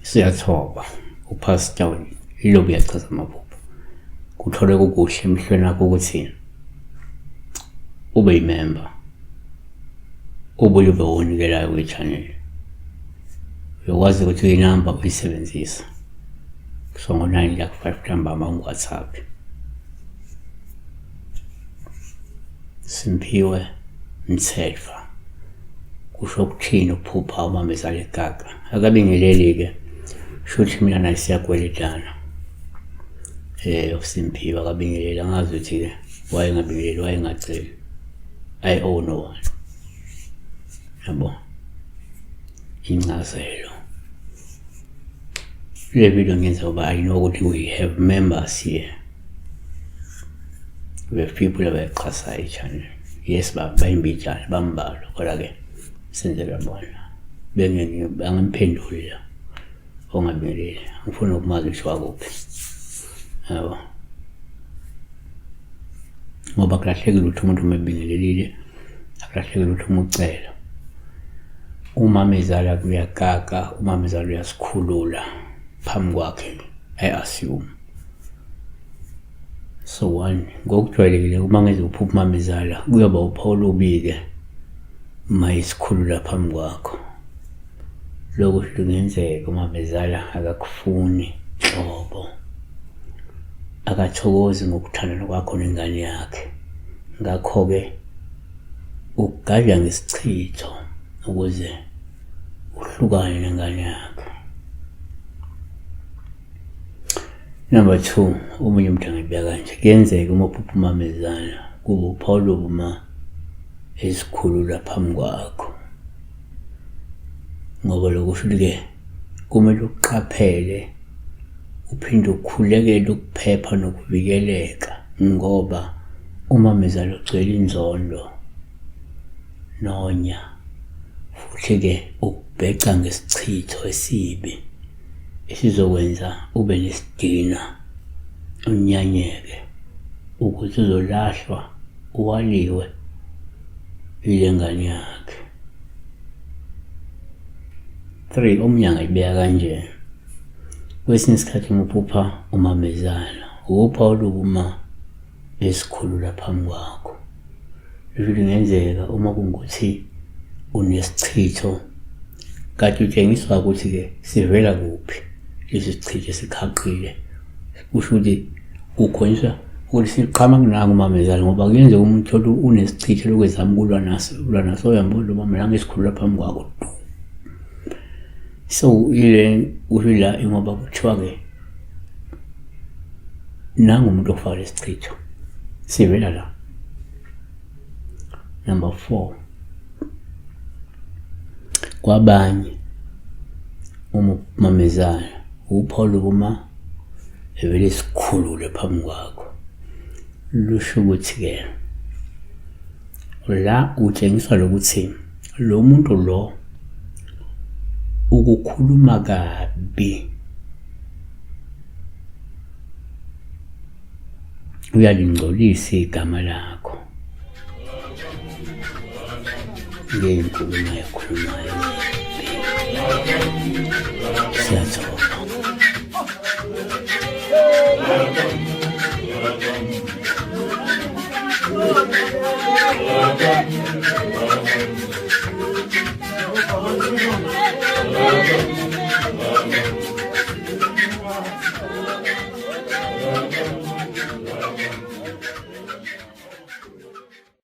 Siyathoba uPastor ilobu yachaza amaphupho. Kuthole kukuhle emehlweni akho ukuthi ube yimemba ubuye ube wonikelayo kwi-channel. Uyokwazi ukuthi inamba uyisebenzisa. So ngo-9 la ku-5 ntambama ku-WhatsApp. Simphiwe Mthethwa kusho ukuthini ukuphupha umamezala egaga akabingeleli-ke shuthi mina naye siyakweletana uSimphiwe akabingeleli angazi ukuthi-ke wayengabingeleli wayengaceli I owe no one yabo incazelo le video ngenza ngoba I know ukuthi we have members here. We have people abayixhasayo i-channel. Yes, bayimbijana bambalwa kodwa-ke senzela bona bangimphenduli la ongabingeleli ngifuna ukumazi ukuthi wakuphi yabo ngoba kulahleki lutho umuntu uma ebingelelile akulahleki lutho uma ucela umamezala kuyakaka umamezala uyasikhulula phambi kwakhe I assume so one ngokujwayelekile uma ngeze uphupha umamezala kuyoba uphawu olubi-ke uma isikhulula phambi kwakho lokhu kungenzeka umamezala akakufuni nhlobo akathokozi ngokuthandana kwakho nengane yakhe ngakho-ke ukugadla ngesichitho ukuze uhlukane nengane yakhe. Number 2, omunye umuntu angibeka kanje, kuyenzeka uma uphupha umamezala kube uphawu lokuma esikhulula phambi kwakho, ngoba lokho kusho ukuthi-ke kumele uqaphele uphinde ukhulekele ukuphepha nokuvikeleka ngoba umamezala ugcwele inzondo nonya futhi-ke ukubheca ngesichitho esibi esizokwenza ube nesidina unyanyeke ukuthi uzolahlwa uwaliwe ile ngane yakhe. 3 omunye angayibeka kanje kwesinye isikhathi uma uphupha umamezala upha olukuma esikhulula phambi kwakho lisho kungenzeka uma kungukuthi unesichitho kade utshengiswa ukuthi-ke sivela kuphi lesi sichitho esikhaqile kusho ukuthi kukhonyiswa ukuthi siqhama kunangu umamezala ngoba kuyenzeka umuntu uthole unesichitho lokhu ezama ukulwa naso ulwa naso uyambona lo mama nangu esikhulula phambi kwakho du so ile kusho la ingoba kuthiwa-ke nangu umuntu ofaka lesichitho sivela la. Number 4, kwabanye uma umamezala uphawu lokuma evele sikhulule phambi kwakho lusho ukuthi-ke la utshengiswa lokuthi lo muntu lo ukukhuluma kabi uyalingcolisa igama lakho ngenkulumo ayikhulumayo. Siyathoba.